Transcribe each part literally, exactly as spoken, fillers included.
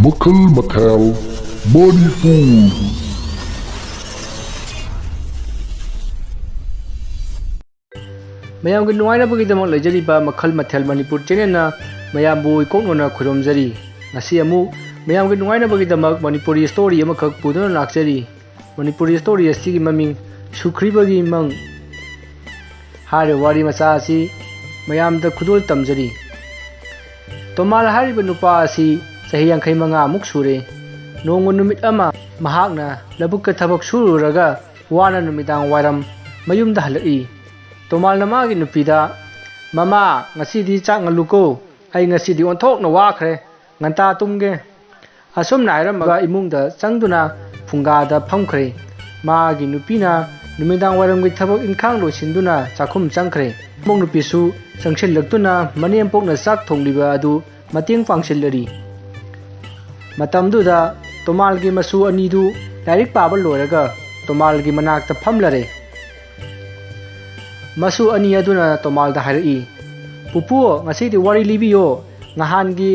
ꯃꯈꯜ ꯃꯊꯦꯜ ꯃꯅꯤꯄꯨꯔ꯫ ꯃꯌꯥꯝꯒꯤ ꯅꯨꯡꯉꯥꯏꯅꯕꯒꯤꯗꯃꯛ ꯂꯩꯖꯔꯤꯕ ꯃꯈꯜ ꯃꯊꯦꯜ ꯃꯅꯤꯄꯨꯔ ꯆꯦꯅꯦꯜꯅ ꯃꯌꯥꯝꯕꯨ ꯏꯀꯣꯛꯅꯅ ꯈꯨꯔꯨꯝꯖꯔꯤ꯫ ꯉꯁꯤ ꯑꯃꯨꯛ ꯃꯌꯥꯝꯒꯤ ꯅꯨꯡꯉꯥꯏꯅꯕꯒꯤꯗꯃꯛ ꯃꯅꯤꯄꯨꯔꯤ ꯁ꯭ꯇꯣꯔꯤ ꯑꯃꯈꯛ ꯄꯨꯗꯨꯅ ꯂꯥꯛꯆꯔꯤ꯫ ꯃꯅꯤꯄꯨꯔꯤ ꯁ꯭ꯇꯣꯔꯤ ꯑꯁꯤꯒꯤ ꯃꯃꯤꯡ ꯁꯨꯈ꯭ꯔꯤꯕꯒꯤ ꯃꯪ꯫ ꯍꯥꯏꯔꯤꯕ ꯋꯥꯔꯤ ꯃꯆꯥ ꯑꯁꯤ ꯃꯌꯥꯝꯗ ꯈꯨꯗꯣꯜ ꯇꯝꯖꯔꯤ꯫ ꯇꯣꯃꯥꯜ ꯍꯥꯏꯔꯤꯕ ꯅꯨꯄꯥ ꯑꯁꯤ ꯆꯍꯤ ꯌꯥꯡꯈꯩ ꯃꯉꯥꯃꯨꯛ ꯁꯨꯔꯦ꯫ ꯅꯣꯡꯃ ꯅꯨꯃꯤꯠ ꯑꯃ ꯃꯍꯥꯛꯅ ꯂꯧꯕꯨꯛꯇ ꯊꯕꯛ ꯁꯨꯔꯨꯔꯒ ꯋꯥꯅ ꯅꯨꯃꯤꯗꯥꯡ ꯋꯥꯏꯔꯝ ꯃꯌꯨꯝꯗ ꯍꯜꯂꯛꯏ꯫ ꯇꯣꯃꯥꯜꯅ ꯃꯥꯒꯤ ꯅꯨꯄꯤꯗ, "ꯃꯃꯥ, ꯉꯁꯤꯗꯤ ꯆꯥꯛ ꯉꯜꯂꯨꯀꯣ, ꯑꯩ ꯉꯁꯤꯗꯤ ꯑꯣꯟꯊꯣꯛꯅ ꯋꯥꯈ꯭ꯔꯦ, ꯉꯟꯇꯥ ꯇꯨꯝꯒꯦ"꯫ ꯑꯁꯨꯝꯅ ꯍꯥꯏꯔꯝꯃꯒ ꯏꯃꯨꯡꯗ ꯆꯪꯗꯨꯅ ꯐꯨꯡꯒꯥꯗ ꯐꯝꯈ꯭ꯔꯦ꯫ ꯃꯥꯒꯤ ꯅꯨꯄꯤꯅ ꯅꯨꯃꯤꯗꯥꯡ ꯋꯥꯏꯔꯝꯒꯤ ꯊꯕꯛ ꯏꯟꯈꯥꯡ ꯂꯣꯏꯁꯤꯟꯗꯨꯅ ꯆꯥꯛꯈꯨꯝ ꯆꯪꯈ꯭ꯔꯦ꯫ ꯏꯃꯧ ꯅꯨꯄꯤꯁꯨ ꯆꯪꯁꯤꯜꯂꯛꯇꯨꯅ ꯃꯅꯦꯝꯄꯣꯛꯅ ꯆꯥꯛ ꯊꯣꯡꯂꯤꯕ ꯑꯗꯨ ꯃꯇꯦꯡ ꯄꯥꯡꯁꯤꯜꯂꯔꯤ꯫ ꯃꯇꯝꯗꯨꯗ ꯇꯣꯃꯥꯜꯒꯤ ꯃꯁꯨ ꯑꯅꯤꯗꯨ ꯂꯥꯏꯔꯤꯛ ꯄꯥꯕ ꯂꯣꯏꯔꯒ ꯇꯣꯃꯥꯜꯒꯤ ꯃꯅꯥꯛꯇ ꯐꯝꯂꯔꯦ꯫ ꯃꯁꯨ ꯑꯅꯤ ꯑꯗꯨꯅ ꯇꯣꯃꯥꯜꯗ ꯍꯥꯏꯔꯛꯏ, "ꯄꯨꯄꯨ, ꯉꯁꯤꯗꯤ ꯋꯥꯔꯤ ꯂꯤꯕꯤꯌꯣ꯫ ꯅꯍꯥꯟꯒꯤ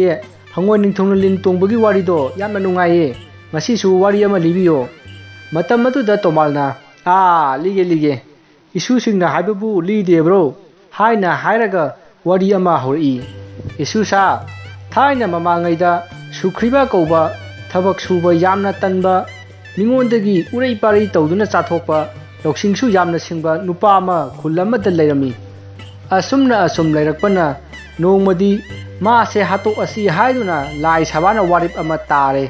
ꯍꯪꯉꯣꯏ ꯅꯤꯡꯊꯧꯅ ꯂꯤꯟ ꯇꯣꯡꯕꯒꯤ ꯋꯥꯔꯤꯗꯣ ꯌꯥꯝꯅ ꯅꯨꯡꯉꯥꯏꯌꯦ꯫ ꯉꯁꯤꯁꯨ ꯋꯥꯔꯤ ꯑꯃ ꯂꯤꯕꯤꯌꯣ"꯫ ꯃꯇꯝ ꯑꯗꯨꯗ ꯇꯣꯃꯥꯜꯅ, "ꯑꯥ, ꯂꯤꯒꯦ, ꯂꯤꯒꯦ꯫ ꯏꯁꯨꯁꯤꯡꯅ ꯍꯥꯏꯕꯕꯨ ꯂꯤꯗꯦꯕ꯭ꯔꯣ?" ꯍꯥꯏꯅ ꯍꯥꯏꯔꯒ ꯋꯥꯔꯤ ꯑꯃ ꯍꯧꯔꯛꯏ꯫ "ꯏꯁꯨꯁꯥ, ꯊꯥꯏꯅ ꯃꯃꯥꯡꯉꯩꯗ ꯁꯨꯈ꯭ꯔꯤꯕ ꯀꯧꯕ ꯊꯕꯛ ꯁꯨꯕ ꯌꯥꯝꯅ ꯇꯟꯕ, ꯃꯤꯉꯣꯟꯗꯒꯤ ꯎꯔꯩ ꯄꯥꯔꯩ ꯇꯧꯗꯨꯅ ꯆꯥꯊꯣꯛꯄ, ꯂꯧꯁꯤꯡꯁꯨ ꯌꯥꯝꯅ ꯁꯤꯡꯕ ꯅꯨꯄꯥ ꯑꯃ ꯈꯨꯜ ꯑꯃꯗ ꯂꯩꯔꯝꯃꯤ꯫ ꯑꯁꯨꯝꯅ ꯑꯁꯨꯝ ꯂꯩꯔꯛꯄꯅ ꯅꯣꯡꯃꯗꯤ ꯃꯥꯁꯦ ꯍꯥꯠꯇꯣꯛꯑꯁꯤ ꯍꯥꯏꯗꯨꯅ ꯂꯥꯏ ꯁꯕꯥꯅ ꯋꯥꯔꯦꯞ ꯑꯃ ꯇꯥꯔꯦ꯫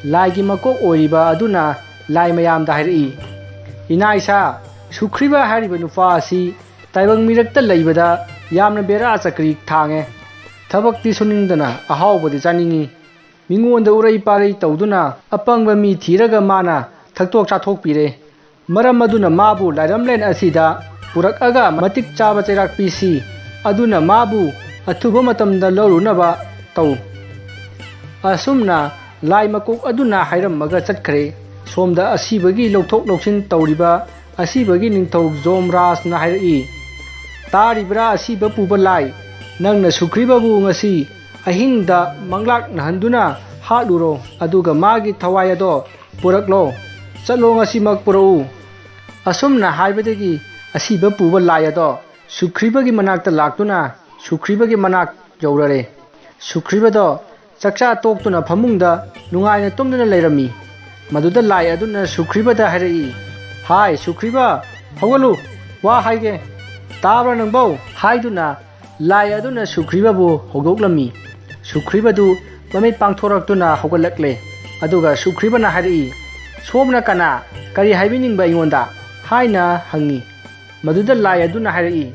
ꯂꯥꯏꯒꯤ ꯃꯀꯣꯛ ꯑꯣꯏꯔꯤꯕ ꯑꯗꯨꯅ ꯂꯥꯏ ꯃꯌꯥꯝꯗ ꯍꯥꯏꯔꯛꯏ, 'ꯏꯅꯥ ꯏꯁꯥ, ꯁꯨꯈ꯭ꯔꯤꯕ ꯍꯥꯏꯔꯤꯕ ꯅꯨꯄꯥ ꯑꯁꯤ ꯇꯥꯏꯕꯪ ꯃꯤꯔꯛꯇ ꯂꯩꯕꯗ ꯌꯥꯝꯅ ꯕꯦꯔꯥ ꯆꯀ꯭ꯔꯤ ꯊꯥꯡꯉꯦ꯫ ꯊꯕꯛꯇꯤ ꯁꯨꯅꯤꯡꯗꯅ ꯑꯍꯥꯎꯕꯗꯤ ꯆꯥꯅꯤꯡꯏ꯫ ꯃꯤꯉꯣꯟꯗ ꯎꯔꯩ ꯄꯥꯔꯩ ꯇꯧꯗꯨꯅ ꯑꯄꯪꯕ ꯃꯤ ꯊꯤꯔꯒ ꯃꯥꯅ ꯊꯛꯇꯣꯛ ꯆꯥꯊꯣꯛꯄꯤꯔꯦ꯫ ꯃꯔꯝ ꯑꯗꯨꯅ ꯃꯥꯕꯨ ꯂꯥꯏꯔꯝꯂꯦꯟ ꯑꯁꯤꯗ ꯄꯨꯔꯛꯑꯒ ꯃꯇꯤꯛ ꯆꯥꯕ ꯆꯩꯔꯥꯛ ꯄꯤꯁꯤ꯫ ꯑꯗꯨꯅ ꯃꯥꯕꯨ ꯑꯊꯨꯕ ꯃꯇꯝꯗ ꯂꯧꯔꯨꯅꯕ ꯇꯧ.' ꯑꯁꯨꯝꯅ ꯂꯥꯏ ꯃꯀꯣꯛ ꯑꯗꯨꯅ ꯍꯥꯏꯔꯝꯃꯒ ꯆꯠꯈ꯭ꯔꯦ꯫ ꯁꯣꯝꯗ ꯑꯁꯤꯕꯒꯤ ꯂꯧꯊꯣꯛ ꯂꯧꯁꯤꯟ ꯇꯧꯔꯤꯕ ꯑꯁꯤꯕꯒꯤ ꯅꯤꯡꯊꯧ ꯖꯣꯝꯔꯥꯖꯅ ꯍꯥꯏꯔꯛꯏ, "ꯇꯥꯔꯤꯕ꯭ꯔꯥ ꯑꯁꯤꯕ ꯄꯨꯕ ꯂꯥꯏ? ꯅꯪꯅ ꯁꯨꯈ꯭ꯔꯤꯕꯕꯨ ꯉꯁꯤ ꯑꯍꯤꯡꯗ ꯃꯪꯂꯥꯛꯅꯍꯟꯗꯨꯅ ꯍꯥꯠꯂꯨꯔꯣ, ꯑꯗꯨꯒ ꯃꯥꯒꯤ ꯊꯋꯥꯏ ꯑꯗꯣ ꯄꯨꯔꯛꯂꯣ꯫ ꯆꯠꯂꯣ, ꯉꯁꯤꯃꯛ ꯄꯨꯔꯛꯎ꯫ ꯑꯁꯨꯝꯅ ꯍꯥꯏꯕꯗꯒꯤ ꯑꯁꯤꯕ ꯄꯨꯕ ꯂꯥꯏ ꯑꯗꯣ ꯁꯨꯈ꯭ꯔꯤꯕꯒꯤ ꯃꯅꯥꯛꯇ ꯂꯥꯛꯇꯨꯅ ꯁꯨꯈ꯭ꯔꯤꯕꯒꯤ ꯃꯅꯥꯛ ꯌꯧꯔꯔꯦ꯫ ꯁꯨꯈ꯭ꯔꯤꯕꯗꯣ ꯆꯥꯛꯆꯥ ꯇꯣꯛꯇꯨꯅ ꯐꯃꯨꯡꯗ ꯅꯨꯡꯉꯥꯏꯅ ꯇꯨꯝꯗꯨꯅ ꯂꯩꯔꯝꯃꯤ꯫ ꯃꯗꯨꯗ ꯂꯥꯏ ꯑꯗꯨꯅ ꯁꯨꯈ꯭ꯔꯤꯕꯗ ꯍꯥꯏꯔꯛꯏ, "ꯍꯥꯏ ꯁꯨꯈ꯭ꯔꯤꯕ, ꯍꯧꯒꯠꯂꯨ, ꯋꯥ ꯍꯥꯏꯒꯦ, ꯇꯥꯕ꯭ꯔꯥ ꯅꯪꯕꯧ?" ꯍꯥꯏꯗꯨꯅ ꯂꯥꯏ ꯑꯗꯨꯅ ꯁꯨꯈ꯭ꯔꯤꯕꯕꯨ ꯍꯧꯗꯣꯛꯂꯝꯃꯤ꯫ ꯁꯨꯈ꯭ꯔꯤꯕꯗꯨ ꯃꯃꯤꯠ ꯄꯥꯡꯊꯣꯔꯛꯇꯨꯅ ꯍꯧꯒꯠꯂꯛꯂꯦ꯫ ꯑꯗꯨꯒ ꯁꯨꯈ꯭ꯔꯤꯕꯅ ꯍꯥꯏꯔꯛꯏ, "ꯁꯣꯝꯅ ꯀꯅꯥ? ꯀꯔꯤ ꯍꯥꯏꯕꯤꯅꯤꯡꯕ ꯑꯩꯉꯣꯟꯗ?" ꯍꯥꯏꯅ ꯍꯪꯉꯤ꯫ ꯃꯗꯨꯗ ꯂꯥꯏ ꯑꯗꯨꯅ ꯍꯥꯏꯔꯛꯏ,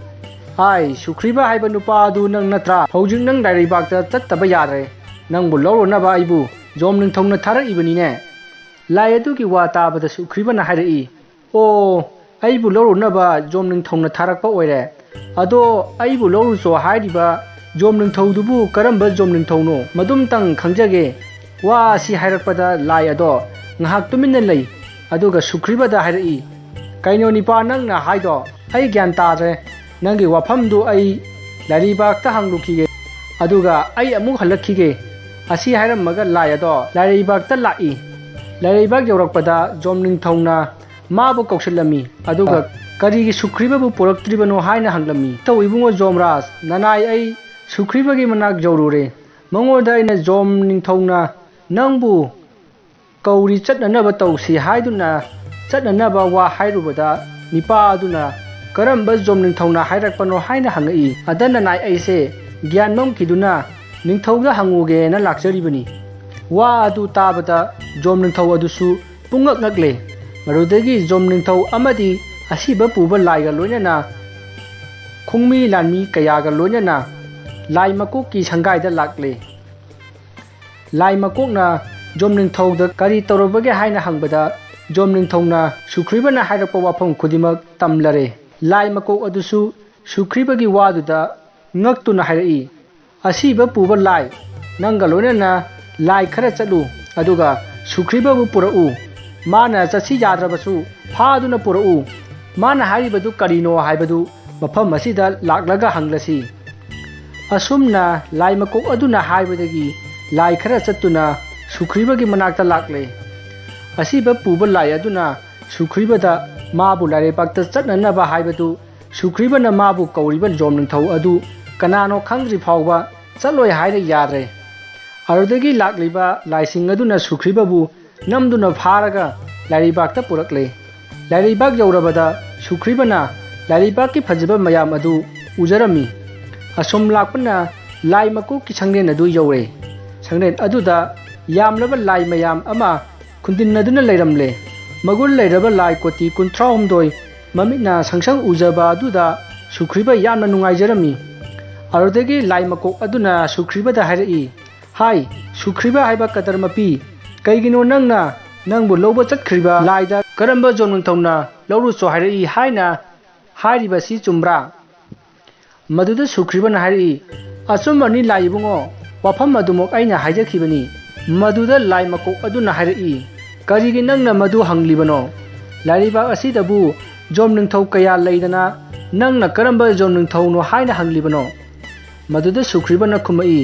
"ꯑꯥꯏ, ꯁꯨꯈ꯭ꯔꯤꯕ ꯍꯥꯏꯕ ꯅꯨꯄꯥ ꯑꯗꯨ ꯅꯪ ꯅꯠꯇ꯭ꯔꯥ? ꯍꯧꯖꯤꯛ ꯅꯪ ꯂꯥꯏꯔꯩꯕꯥꯛꯇ ꯆꯠꯇꯕ ꯌꯥꯗ꯭ꯔꯦ꯫ ꯅꯪꯕꯨ ꯂꯧꯔꯨꯅꯕ ꯑꯩꯕꯨ ꯖꯣꯝ ꯅꯤꯡꯊꯧꯅ ꯊꯥꯔꯛꯏꯕꯅꯤꯅꯦ꯫" ꯂꯥꯏ ꯑꯗꯨꯒꯤ ꯋꯥ ꯇꯥꯕꯗ ꯁꯨꯈ꯭ꯔꯤꯕꯅ ꯍꯥꯏꯔꯛꯏ, "ꯑꯣ, ꯑꯩꯕꯨ ꯂꯧꯔꯨꯅꯕ ꯖꯣꯝ ꯅꯤꯡꯊꯧꯅ ꯊꯥꯔꯛꯄ ꯑꯣꯏꯔꯦ꯫ ꯑꯗꯣ ꯑꯩꯕꯨ ꯂꯧꯔꯨꯆꯣ ꯍꯥꯏꯔꯤꯕ ꯖꯣꯝ ꯅꯤꯡꯊꯧꯗꯨꯕꯨ ꯀꯔꯝꯕ ꯖꯣꯝ ꯅꯤꯡꯊꯧꯅꯣ? ꯃꯗꯨꯝꯇꯪ ꯈꯪꯖꯒꯦ꯫" ꯋꯥ ꯑꯁꯤ ꯍꯥꯏꯔꯛꯄꯗ ꯂꯥꯏ ꯑꯗꯣ ꯉꯥꯏꯍꯥꯛ ꯇꯨꯃꯤꯟꯅ ꯂꯩ꯫ ꯑꯗꯨꯒ ꯁꯨꯈ꯭ꯔꯤꯕꯗ ꯍꯥꯏꯔꯛꯏ, "ꯀꯩꯅꯣ ꯅꯤꯄꯥ ꯅꯪꯅ ꯍꯥꯏꯗꯣ? ꯑꯩ ꯒ꯭ꯌꯥꯟ ꯇꯥꯗ꯭ꯔꯦ꯫ ꯅꯪꯒꯤ ꯋꯥꯐꯝꯗꯨ ꯑꯩ ꯂꯥꯏꯔꯩꯕꯥꯛꯇ ꯍꯪꯂꯨꯈꯤꯒꯦ, ꯑꯗꯨꯒ ꯑꯩ ꯑꯃꯨꯛ ꯍꯜꯂꯛꯈꯤꯒꯦ꯫" ꯑꯁꯤ ꯍꯥꯏꯔꯝꯃꯒ ꯂꯥꯏ ꯑꯗꯣ ꯂꯥꯏꯔꯩꯕꯥꯛꯇ ꯂꯥꯛꯏ꯫ ꯂꯥꯏꯔꯩꯕꯥꯛ ꯌꯧꯔꯛꯄꯗ ꯖꯣꯝ ꯅꯤꯡꯊꯧꯅ ꯃꯥꯕꯨ ꯀꯧꯁꯤꯜꯂꯝꯃꯤ꯫ ꯑꯗꯨꯒ, "ꯀꯔꯤꯒꯤ ꯁꯨꯈ꯭ꯔꯤꯕꯕꯨ ꯄꯨꯔꯛꯇ꯭ꯔꯤꯕꯅꯣ?" ꯍꯥꯏꯅ ꯍꯪꯂꯝꯃꯤ꯫ "ꯅꯤꯡꯊꯧ ꯏꯕꯨꯡꯉꯣ ꯖꯣꯝꯔꯥꯖ, ꯅꯅꯥꯏ ꯑꯩ ꯁꯨꯈ꯭ꯔꯤꯕꯒꯤ ꯃꯅꯥꯛ ꯌꯧꯔꯨꯔꯦ꯫ ꯃꯉꯣꯟꯗ ꯑꯩꯅ ꯖꯣꯝ ꯅꯤꯡꯊꯧꯅ ꯅꯪꯕꯨ ꯀꯧꯔꯤ, ꯆꯠꯅꯅꯕ ꯇꯧꯁꯤ ꯍꯥꯏꯗꯨꯅ ꯆꯠꯅꯅꯕ ꯋꯥ ꯍꯥꯏꯔꯨꯕꯗ, ꯅꯤꯄꯥ ꯑꯗꯨꯅ ꯀꯔꯝꯕ ꯖꯣꯝ ꯅꯤꯡꯊꯧꯅ ꯍꯥꯏꯔꯛꯄꯅꯣ ꯍꯥꯏꯅ ꯍꯪꯉꯛꯏ꯫ ꯑꯗ ꯅꯅꯥꯏ ꯑꯩꯁꯦ ꯒ꯭ꯌꯥꯟ ꯃꯝꯈꯤꯗꯨꯅ ꯅꯤꯡꯊꯧꯗ ꯍꯪꯉꯨꯒꯦꯅ ꯂꯥꯛꯆꯔꯤꯕꯅꯤ꯫ ꯋꯥ ꯑꯗꯨ ꯇꯥꯕꯗ ꯖꯣꯝ ꯅꯤꯡꯊꯧ ꯑꯗꯨꯁꯨ ꯄꯨꯡꯉꯛ ꯉꯛꯂꯦ꯫ ꯃꯗꯨꯗꯒꯤ ꯖꯣꯝ ꯅꯤꯡꯊꯧ ꯑꯃꯗꯤ ꯑꯁꯤꯕ ꯄꯨꯕ ꯂꯥꯏꯒ ꯂꯣꯏꯅꯅ ꯈꯣꯡꯃꯤ ꯂꯥꯟꯃꯤ ꯀꯌꯥꯒ ꯂꯣꯏꯅꯅ ꯂꯥꯏ ꯃꯀꯣꯛꯀꯤ ꯁꯪꯒꯥꯏꯗ ꯂꯥꯛꯂꯦ꯫ ꯂꯥꯏ ꯃꯀꯣꯛꯅ ꯖꯣꯝ ꯅꯤꯡꯊꯧꯗ ꯀꯔꯤ ꯇꯧꯔꯕꯒꯦ ꯍꯥꯏꯅ ꯍꯪꯕꯗ, ꯖꯣꯝ ꯅꯤꯡꯊꯧꯅ ꯁꯨꯈ꯭ꯔꯤꯕꯅ ꯍꯥꯏꯔꯛꯄ ꯋꯥꯐꯝ ꯈꯨꯗꯤꯡꯃꯛ ꯇꯝꯂꯔꯦ꯫ ꯂꯥꯏ ꯃꯀꯣꯛ ꯑꯗꯨꯁꯨ ꯁꯨꯈ꯭ꯔꯤꯕꯒꯤ ꯋꯥꯗꯨꯗ ꯉꯛꯇꯨꯅ ꯍꯥꯏꯔꯛꯏ, "ꯑꯁꯤꯕ ꯄꯨꯕ ꯂꯥꯏ, ꯅꯪꯒ ꯂꯣꯏꯅꯅ ꯂꯥꯏ ꯈꯔ ꯆꯠꯂꯨ, ꯑꯗꯨꯒ ꯁꯨꯈ꯭ꯔꯤꯕꯕꯨ ꯄꯨꯔꯛꯎ꯫ ꯃꯥꯅ ꯆꯠꯁꯤ ꯌꯥꯗ꯭ꯔꯕꯁꯨ ꯐꯥꯗꯨꯅ ꯄꯨꯔꯛꯎ꯫ ꯃꯥꯅ ꯍꯥꯏꯔꯤꯕꯗꯨ ꯀꯔꯤꯅꯣ ꯍꯥꯏꯕꯗꯨ ꯃꯐꯝ ꯑꯁꯤꯗ ꯂꯥꯛꯂꯒ ꯍꯪꯂꯁꯤ꯫" ꯑꯁꯨꯝꯅ ꯂꯥꯏ ꯃꯀꯣꯛ ꯑꯗꯨꯅ ꯍꯥꯏꯕꯗꯒꯤ ꯂꯥꯏ ꯈꯔ ꯆꯠꯇꯨꯅ ꯁꯨꯈ꯭ꯔꯤꯕꯒꯤ ꯃꯅꯥꯛꯇ ꯂꯥꯛꯂꯦ꯫ ꯑꯁꯤꯕ ꯄꯨꯕ ꯂꯥꯏ ꯑꯗꯨꯅ ꯁꯨꯈ꯭ꯔꯤꯕꯗ ꯃꯥꯕꯨ ꯂꯥꯏꯔꯩꯕꯥꯛꯇ ꯆꯠꯅꯅꯕ ꯍꯥꯏꯕꯗꯨ ꯁꯨꯈ꯭ꯔꯤꯕꯅ ꯃꯥꯕꯨ ꯀꯧꯔꯤꯕ ꯖꯣꯝ ꯅꯤꯡꯊꯧ ꯑꯗꯨ ꯀꯅꯥꯅꯣ ꯈꯪꯗ꯭ꯔꯤ ꯐꯥꯎꯕ ꯆꯠꯂꯣꯏ ꯍꯥꯏꯅ ꯌꯥꯗ꯭ꯔꯦ꯫ ꯑꯗꯨꯗꯒꯤ ꯂꯥꯛꯂꯤꯕ ꯂꯥꯏꯁꯤꯡ ꯑꯗꯨꯅ ꯁꯨꯈ꯭ꯔꯤꯕꯕꯨ ꯅꯝꯗꯨꯅ ꯐꯥꯔꯒ ꯂꯥꯏꯔꯩꯕꯥꯛꯇ ꯄꯨꯔꯛꯂꯦ꯫ ꯂꯥꯏꯔꯩꯕꯥꯛ ꯌꯧꯔꯕꯗ ꯁꯨꯈ꯭ꯔꯤꯕꯅ ꯂꯥꯏꯔꯩꯕꯥꯛꯀꯤ ꯐꯖꯕ ꯃꯌꯥꯝ ꯑꯗꯨ ꯎꯖꯔꯝꯃꯤ꯫ ꯑꯁꯨꯝ ꯂꯥꯛꯄꯅ ꯂꯥꯏ ꯃꯀꯣꯛꯀꯤ ꯁꯪꯂꯦꯟ ꯑꯗꯨ ꯌꯧꯔꯦ꯫ ꯁꯪꯂꯦꯟ ꯑꯗꯨꯗ ꯌꯥꯝꯂꯕ ꯂꯥꯏ ꯃꯌꯥꯝ ꯑꯃ ꯈꯨꯟꯗꯤꯟꯅꯗꯨꯅ ꯂꯩꯔꯝꯂꯦ꯫ ꯃꯒꯨꯟ ꯂꯩꯔꯕ ꯂꯥꯏ ꯀꯣꯇꯤ ꯀꯨꯟꯊ꯭ꯔꯥ ꯍꯨꯝꯗꯣꯏ ꯃꯃꯤꯠꯅ ꯁꯪꯁꯪ ꯎꯖꯕ ꯑꯗꯨꯗ ꯁꯨꯈ꯭ꯔꯤꯕ ꯌꯥꯝꯅ ꯅꯨꯡꯉꯥꯏꯖꯔꯝꯃꯤ꯫ ꯑꯗꯨꯗꯒꯤ ꯂꯥꯏ ꯃꯀꯣꯛ ꯑꯗꯨꯅ ꯁꯨꯈ꯭ꯔꯤꯕꯗ ꯍꯥꯏꯔꯛꯏ, "ꯍꯥꯏ, ꯁꯨꯈ꯭ꯔꯤꯕ ꯍꯥꯏꯕ ꯀꯗꯔ ꯃꯄꯤ, ꯀꯩꯒꯤꯅꯣ ꯅꯪꯅ ꯅꯪꯕꯨ ꯂꯧꯕ ꯆꯠꯈ꯭ꯔꯤꯕ ꯂꯥꯏꯗ ꯀꯔꯝꯕ ꯖꯣꯝ ꯅꯤꯡꯊꯧꯅ ꯂꯧꯔꯨꯆꯣ ꯍꯥꯏꯔꯛꯏ ꯍꯥꯏꯅ ꯍꯥꯏꯔꯤꯕꯁꯤ ꯆꯨꯝꯕ꯭ꯔꯥ?" ꯃꯗꯨꯗ ꯁꯨꯈ꯭ꯔꯤꯕꯅ ꯍꯥꯏꯔꯛꯏ, "ꯑꯆꯨꯝꯕꯅꯤ ꯂꯥꯏ ꯏꯕꯨꯡꯉꯣ, ꯋꯥꯐꯝ ꯑꯗꯨꯃꯛ ꯑꯩꯅ ꯍꯥꯏꯖꯈꯤꯕꯅꯤ꯫" ꯃꯗꯨꯗ ꯂꯥꯏ ꯃꯀꯣꯛ ꯑꯗꯨꯅ ꯍꯥꯏꯔꯛꯏ, "ꯀꯔꯤꯒꯤ ꯅꯪꯅ ꯃꯗꯨ ꯍꯪꯂꯤꯕꯅꯣ? ꯂꯥꯏꯔꯩꯕꯥꯛ ꯑꯁꯤꯗꯕꯨ ꯖꯣꯝ ꯅꯤꯡꯊꯧ ꯀꯌꯥ ꯂꯩꯗꯅ ꯅꯪꯅ ꯀꯔꯝꯕ ꯖꯣꯝ ꯅꯤꯡꯊꯧꯅꯣ ꯍꯥꯏꯅ ꯍꯪꯂꯤꯕꯅꯣ?" ꯃꯗꯨꯗ ꯁꯨꯈ꯭ꯔꯤꯕꯅ ꯈꯨꯝꯃꯛꯏ,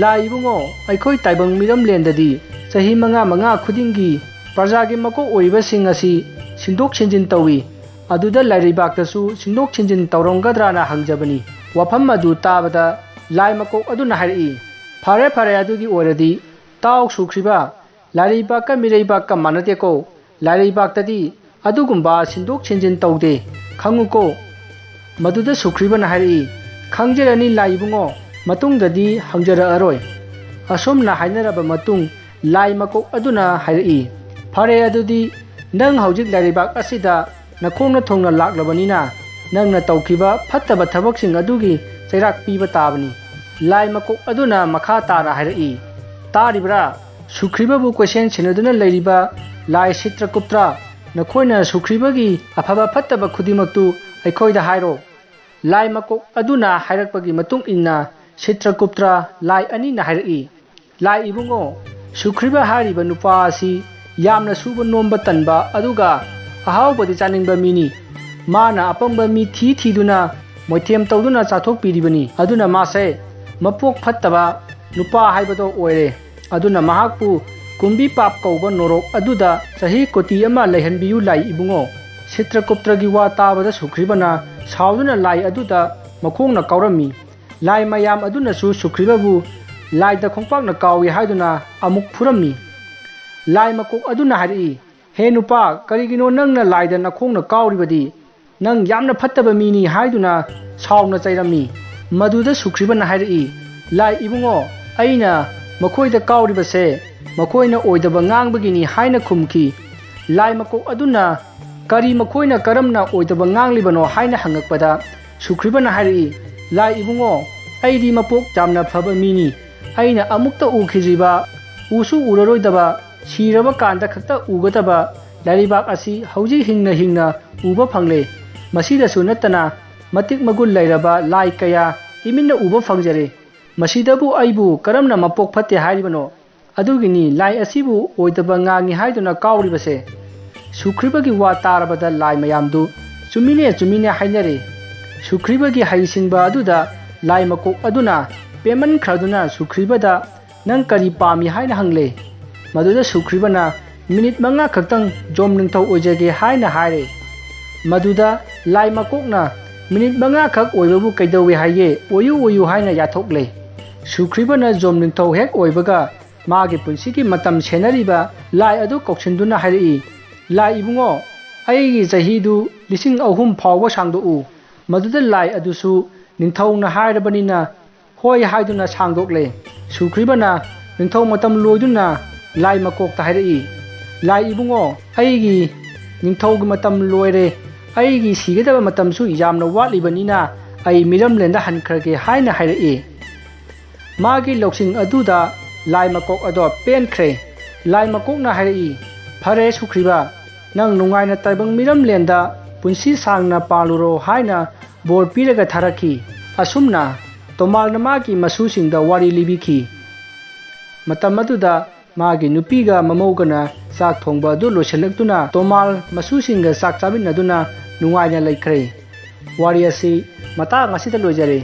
"ꯂꯥꯏ ꯏꯕꯨꯡꯉꯣ, ꯑꯩꯈꯣꯏ ꯇꯥꯏꯕꯪ ꯃꯤꯔꯝꯂꯦꯟꯗꯗꯤ ꯆꯍꯤ ꯃꯉꯥ ꯃꯉꯥ ꯈꯨꯗꯤꯡꯒꯤ ꯄ꯭ꯔꯖꯥꯒꯤ ꯃꯀꯣꯛ ꯑꯣꯏꯔꯤꯕꯁꯤꯡ ꯑꯁꯤ ꯁꯤꯟꯗꯣꯛ ꯁꯤꯟꯖꯤꯟ ꯇꯧꯏ꯫ ꯑꯗꯨꯗ ꯂꯥꯏꯔꯩꯕꯥꯛꯇꯁꯨ ꯁꯤꯟꯗꯣꯛ ꯁꯤꯟꯖꯤꯟ ꯇꯧꯔꯝꯒꯗ꯭ꯔꯥꯅ ꯍꯪꯖꯕꯅꯤ꯫" ꯋꯥꯐꯝ ꯑꯗꯨ ꯇꯥꯕꯗ ꯂꯥꯏ ꯃꯀꯣꯛ ꯑꯗꯨꯅ ꯍꯥꯏꯔꯛꯏ, "ꯐꯔꯦ, ꯐꯔꯦ, ꯑꯗꯨꯒꯤ ꯑꯣꯏꯔꯗꯤ ꯇꯥꯎ ꯁꯨꯈ꯭ꯔꯤꯕ, ꯂꯥꯏꯔꯩꯕꯥꯛꯀ ꯃꯤꯔꯩꯕꯥꯛꯀ ꯃꯥꯟꯅꯗꯦꯀꯣ꯫ ꯂꯥꯏꯔꯩꯕꯥꯛꯇꯗꯤ ꯑꯗꯨꯒꯨꯝꯕ ꯁꯤꯟꯗꯣꯛ ꯁꯤꯟꯖꯤꯟ ꯇꯧꯗꯦ, ꯈꯪꯉꯨꯀꯣ꯫" ꯃꯗꯨꯗ ꯁꯨꯈ꯭ꯔꯤꯕꯅ ꯍꯥꯏꯔꯛꯏ, "ꯈꯪꯖꯔꯅꯤ ꯂꯥꯏ ꯏꯕꯨꯡꯉꯣ, ꯃꯇꯨꯡꯗꯗꯤ ꯍꯪꯖꯔꯛꯑꯔꯣꯏ꯫" ꯑꯁꯨꯝꯅ ꯍꯥꯏꯅꯔꯕ ꯃꯇꯨꯡ ꯂꯥꯏ ꯃꯀꯣꯛ ꯑꯗꯨꯅ ꯍꯥꯏꯔꯛꯏ, "ꯐꯔꯦ, ꯑꯗꯨꯗꯤ ꯅꯪ ꯍꯧꯖꯤꯛ ꯂꯥꯏꯔꯩꯕꯥꯛ ꯑꯁꯤꯗ ꯅꯈꯣꯡꯅ ꯊꯨꯡꯅ ꯂꯥꯛꯂꯕꯅꯤꯅ ꯅꯪꯅ ꯇꯧꯈꯤꯕ ꯐꯠꯇꯕ ꯊꯕꯛꯁꯤꯡ ꯑꯗꯨꯒꯤ ꯆꯩꯔꯥꯛ ꯄꯤꯕ ꯇꯥꯕꯅꯤ꯫" ꯂꯥꯏ ꯃꯀꯣꯛ ꯑꯗꯨꯅ ꯃꯈꯥ ꯇꯥꯅ ꯍꯥꯏꯔꯛꯏ, "ꯇꯥꯔꯤꯕ꯭ꯔꯥ? ꯁꯨꯈ꯭ꯔꯤꯕꯕꯨ ꯀꯣꯏꯁꯦꯟ ꯁꯦꯟꯅꯗꯨꯅ ꯂꯩꯔꯤꯕ ꯂꯥꯏ ꯁꯤꯇ꯭ꯔꯀꯨꯞꯇ꯭ꯔ, ꯅꯈꯣꯏꯅ ꯁꯨꯈ꯭ꯔꯤꯕꯒꯤ ꯑꯐꯕ ꯐꯠꯇꯕ ꯈꯨꯗꯤꯡꯃꯛꯇꯨ ꯑꯩꯈꯣꯏꯗ ꯍꯥꯏꯔꯣ꯫" ꯂꯥꯏ ꯃꯀꯣꯛ ꯑꯗꯨꯅ ꯍꯥꯏꯔꯛꯄꯒꯤ ꯃꯇꯨꯡ ꯏꯟꯅ ꯁꯤꯇ꯭ꯔꯀꯨꯞꯇ꯭ꯔ ꯂꯥꯏ ꯑꯅꯤꯅ ꯍꯥꯏꯔꯛꯏ, "ꯂꯥꯏ ꯏꯕꯨꯡꯉꯣ, ꯁꯨꯈ꯭ꯔꯤꯕ ꯍꯥꯏꯔꯤꯕ ꯅꯨꯄꯥ ꯑꯁꯤ ꯌꯥꯝꯅ ꯁꯨꯕ ꯅꯣꯝꯕ ꯇꯟꯕ ꯑꯗꯨꯒ ꯑꯍꯥꯎꯕꯗꯤ ꯆꯥꯅꯤꯡꯕ ꯃꯤꯅꯤ꯫ ꯃꯥꯅ ꯑꯄꯪꯕ ꯃꯤ ꯊꯤ ꯊꯤꯗꯨꯅ ꯃꯣꯏꯊꯦꯝ ꯇꯧꯗꯨꯅ ꯆꯥꯊꯣꯛꯄꯤꯔꯤꯕꯅꯤ꯫ ꯑꯗꯨꯅ ꯃꯥꯁꯦ ꯃꯄꯣꯛ ꯐꯠꯇꯕ ꯅꯨꯄꯥ ꯍꯥꯏꯕꯗꯣ ꯑꯣꯏꯔꯦ꯫ ꯑꯗꯨꯅ ꯃꯍꯥꯛꯄꯨ ꯀꯨꯝꯕꯤ ꯄꯥꯞ ꯀꯧꯕ ꯅꯣꯔꯣꯛ ꯑꯗꯨꯗ ꯆꯍꯤ ꯀꯣꯇꯤ ꯑꯃ ꯂꯩꯍꯟꯕꯤꯌꯨ ꯂꯥꯏ ꯏꯕꯨꯡꯉꯣ꯫ ꯁꯤꯇ꯭ꯔꯒꯨꯞꯇ꯭ꯔꯒꯤ ꯋꯥ ꯇꯥꯕꯗ ꯁꯨꯒ꯭ꯔꯤꯕꯅ ꯁꯥꯎꯗꯨꯅ ꯂꯥꯏ ꯑꯗꯨꯗ ꯃꯈꯣꯡꯅ ꯀꯥꯎꯔꯝꯃꯤ꯫ ꯂꯥꯏ ꯃꯌꯥꯝ ꯑꯗꯨꯅꯁꯨ ꯁꯨꯒ꯭ꯔꯤꯕꯕꯨ ꯂꯥꯏꯗ ꯈꯣꯡꯄꯥꯛꯅ ꯀꯥꯎꯏ ꯍꯥꯏꯗꯨꯅ ꯑꯃꯨꯛ ꯐꯨꯔꯝꯃꯤ꯫ ꯂꯥꯏ ꯃꯀꯣꯛ ꯑꯗꯨꯅ ꯍꯥꯏꯔꯛꯏ, "ꯍꯦ ꯅꯨꯄꯥ, ꯀꯔꯤꯒꯤꯅꯣ ꯅꯪꯅ ꯂꯥꯏꯗ ꯅꯈꯣꯡꯅ ꯀꯥꯎꯔꯤꯕꯗꯤ? ꯅꯪ ꯌꯥꯝꯅ ꯐꯠꯇꯕ ꯃꯤꯅꯤ" ꯍꯥꯏꯗꯨꯅ ꯁꯥꯎꯅ ꯆꯩꯔꯝꯃꯤ꯫ ꯃꯗꯨꯗ ꯁꯨꯒ꯭ꯔꯤꯕꯅ ꯍꯥꯏꯔꯛꯏ, "ꯂꯥꯏ ꯏꯕꯨꯡꯉꯣ, ꯑꯩꯅ ꯃꯈꯣꯏꯗ ꯀꯥꯎꯔꯤꯕꯁꯦ ꯃꯈꯣꯏꯅ ꯑꯣꯏꯗꯕ ꯉꯥꯡꯕꯒꯤꯅꯤ" ꯍꯥꯏꯅ ꯈꯨꯝꯈꯤ꯫ ꯂꯥꯏ ꯃꯀꯣꯛ ꯑꯗꯨꯅ, "ꯀꯔꯤ ꯃꯈꯣꯏꯅ ꯀꯔꯝꯅ ꯑꯣꯏꯗꯕ ꯉꯥꯡꯂꯤꯕꯅꯣ?" ꯍꯥꯏꯅ ꯍꯪꯉꯛꯄꯗ ꯁꯨꯒ꯭ꯔꯤꯕꯅ ꯍꯥꯏꯔꯛꯏ, "ꯂꯥꯏ ꯏꯕꯨꯡꯉꯣ, ꯑꯩꯗꯤ ꯃꯄꯣꯛ ꯌꯥꯝꯅ ꯐꯕ ꯃꯤꯅꯤ꯫ ꯑꯩꯅ ꯑꯃꯨꯛꯇ ꯎꯈꯤꯗ꯭ꯔꯤꯕ, ꯎꯁꯨ ꯎꯔꯔꯣꯏꯗꯕ, ꯁꯤꯔꯕ ꯀꯥꯟꯗ ꯈꯛꯇ ꯎꯒꯗꯕ ꯂꯩꯕꯥꯛ ꯑꯁꯤ ꯍꯧꯖꯤꯛ ꯍꯤꯡꯅ ꯍꯤꯡꯅ ꯎꯕ ꯐꯪꯂꯦ꯫ ꯃꯁꯤꯗꯁꯨ ꯅꯠꯇꯅ ꯃꯇꯤꯛ ꯃꯒꯨꯟ ꯂꯩꯔꯕ ꯂꯥꯏ ꯀꯌꯥ ꯏꯃꯤꯠꯅ ꯎꯕ ꯐꯪꯖꯔꯦ꯫ ꯃꯁꯤꯗꯕꯨ ꯑꯩꯕꯨ ꯀꯔꯝꯅ ꯃꯄꯣꯛ ꯐꯠꯇꯦ ꯍꯥꯏꯔꯤꯕꯅꯣ? ꯑꯗꯨꯒꯤꯅꯤ ꯂꯥꯏ ꯑꯁꯤꯕꯨ ꯑꯣꯏꯗꯕ ꯉꯥꯡꯉꯤ ꯍꯥꯏꯗꯨꯅ ꯀꯥꯎꯔꯤꯕꯁꯦ꯫" ꯁꯨꯒ꯭ꯔꯤꯕꯒꯤ ꯋꯥ ꯇꯥꯔꯕꯗ ꯂꯥꯏ ꯃꯌꯥꯝꯗꯨ ꯆꯨꯝꯃꯤꯅꯦ ꯆꯨꯝꯃꯤꯅꯦ ꯍꯥꯏꯅꯔꯦ꯫ ꯁꯨꯒ꯭ꯔꯤꯕꯒꯤ ꯍꯩꯁꯤꯡꯕ ꯑꯗꯨꯗ ꯂꯥꯏ ꯃꯀꯣꯛ ꯑꯗꯨꯅ ꯄꯦꯟꯃꯟꯈ꯭ꯔꯗꯨꯅ ꯁꯨꯒ꯭ꯔꯤꯕꯗ, "ꯅꯪ ꯀꯔꯤ ꯄꯥꯝꯃꯤ?" ꯍꯥꯏꯅ ꯍꯪꯂꯦ꯫ ꯃꯗꯨꯗ ꯁꯨꯒ꯭ꯔꯤꯕꯅ, "ꯃꯤꯅꯤꯠ ꯃꯉꯥ ꯈꯛꯇꯪ ꯖꯣꯝ ꯅꯤꯡꯊꯧ ꯑꯣꯏꯖꯒꯦ" ꯍꯥꯏꯅ ꯍꯥꯏꯔꯦ꯫ ꯃꯗꯨꯗ ꯂꯥꯏ ꯃꯀꯣꯛꯅ, "ꯃꯤꯅꯤꯠ ꯃꯉꯥ ꯈꯛ ꯑꯣꯏꯕꯕꯨ ꯀꯩꯗꯧꯋꯦ ꯍꯥꯏꯒꯦ? ꯑꯣꯏꯌꯨ ꯑꯣꯏꯌꯨ" ꯍꯥꯏꯅ ꯌꯥꯊꯣꯛꯂꯦ꯫ ꯁꯨꯒ꯭ꯔꯤꯕꯅ ꯖꯣꯝ ꯅꯤꯡꯊꯧ ꯍꯦꯛ ꯑꯣꯏꯕꯒ ꯃꯥꯒꯤ ꯄꯨꯟꯁꯤꯒꯤ ꯃꯇꯝ ꯁꯦꯟꯅꯔꯤꯕ ꯂꯥꯏ ꯑꯗꯨ ꯀꯧꯁꯤꯟꯗꯨꯅ ꯍꯥꯏꯔꯛꯏ, "ꯂꯥꯏ ꯏꯕꯨꯡꯉꯣ, ꯑꯩꯒꯤ ꯆꯍꯤꯗꯨ ꯂꯤꯁꯤꯡ ꯑꯍꯨꯝ ꯐꯥꯎꯕ ꯁꯥꯡꯗꯣꯛꯎ꯫" ꯃꯗꯨꯗ ꯂꯥꯏ ꯑꯗꯨꯁꯨ ꯅꯤꯡꯊꯧꯅ ꯍꯥꯏꯔꯕꯅꯤꯅ ꯍꯣꯏ ꯍꯥꯏꯗꯨꯅ ꯁꯥꯡꯗꯣꯛꯂꯦ꯫ ꯁꯨꯒ꯭ꯔꯤꯕꯅ ꯅꯤꯡꯊꯧ ꯃꯇꯝ ꯂꯣꯏꯗꯨꯅ ꯂꯥꯏ ꯃꯀꯣꯛꯇ ꯍꯥꯏꯔꯛꯏ, "ꯂꯥꯏ ꯏꯕꯨꯡꯉꯣ, ꯑꯩꯒꯤ ꯅꯤꯡꯊꯧꯒꯤ ꯃꯇꯝ ꯂꯣꯏꯔꯦ꯫ ꯑꯩꯒꯤ ꯁꯤꯒꯗꯕ ꯃꯇꯝꯁꯨ ꯌꯥꯝꯅ ꯋꯥꯠꯂꯤꯕꯅꯤꯅ ꯑꯩ ꯃꯤꯔꯝꯂꯦꯟꯗ ꯍꯟꯈ꯭ꯔꯒꯦ" ꯍꯥꯏꯅ ꯍꯥꯏꯔꯛꯏ꯫ ꯃꯥꯒꯤ ꯂꯧꯁꯤꯡ ꯑꯗꯨꯗ ꯂꯥꯏ ꯃꯀꯣꯛ ꯑꯗꯣ ꯄꯦꯟꯈ꯭ꯔꯦ꯫ ꯂꯥꯏ ꯃꯀꯣꯛꯅ ꯍꯥꯏꯔꯛꯏ, "ꯐꯔꯦ ꯁꯨꯒ꯭ꯔꯤꯕ, ꯅꯪ ꯅꯨꯡꯉꯥꯏꯅ ꯇꯥꯏꯕꯪ ꯃꯤꯔꯝꯂꯦꯟꯗ ꯄꯨꯟꯁꯤ ꯁꯥꯡꯅ ꯄꯥꯜꯂꯨꯔꯣ" ꯍꯥꯏꯅ ꯕꯣꯔ ꯄꯤꯔꯒ ꯊꯥꯔꯛꯈꯤ꯫ ꯑꯁꯨꯝꯅ ꯇꯣꯃꯥꯜꯅ ꯃꯥꯒꯤ ꯃꯁꯨꯁꯤꯡꯗ ꯋꯥꯔꯤ ꯂꯤꯕꯤꯈꯤ꯫ ꯃꯇꯝ ꯑꯗꯨꯗ ꯃꯥꯒꯤ ꯅꯨꯄꯤꯒ ꯃꯃꯧꯒꯅ ꯆꯥꯛ ꯊꯣꯡꯕ ꯑꯗꯨ ꯂꯣꯏꯁꯤꯜꯂꯛꯇꯨꯅ ꯇꯣꯃꯥꯜ ꯃꯁꯨꯁꯤꯡꯒ ꯆꯥꯛ ꯆꯥꯃꯤꯟꯅꯗꯨꯅ ꯅꯨꯡꯉꯥꯏꯅ ꯂꯩꯈ꯭ꯔꯦ꯫ ꯋꯥꯔꯤ ꯑꯁꯤ ꯃꯇꯥꯡ ꯑꯁꯤꯗ ꯂꯣꯏꯖꯔꯦ꯫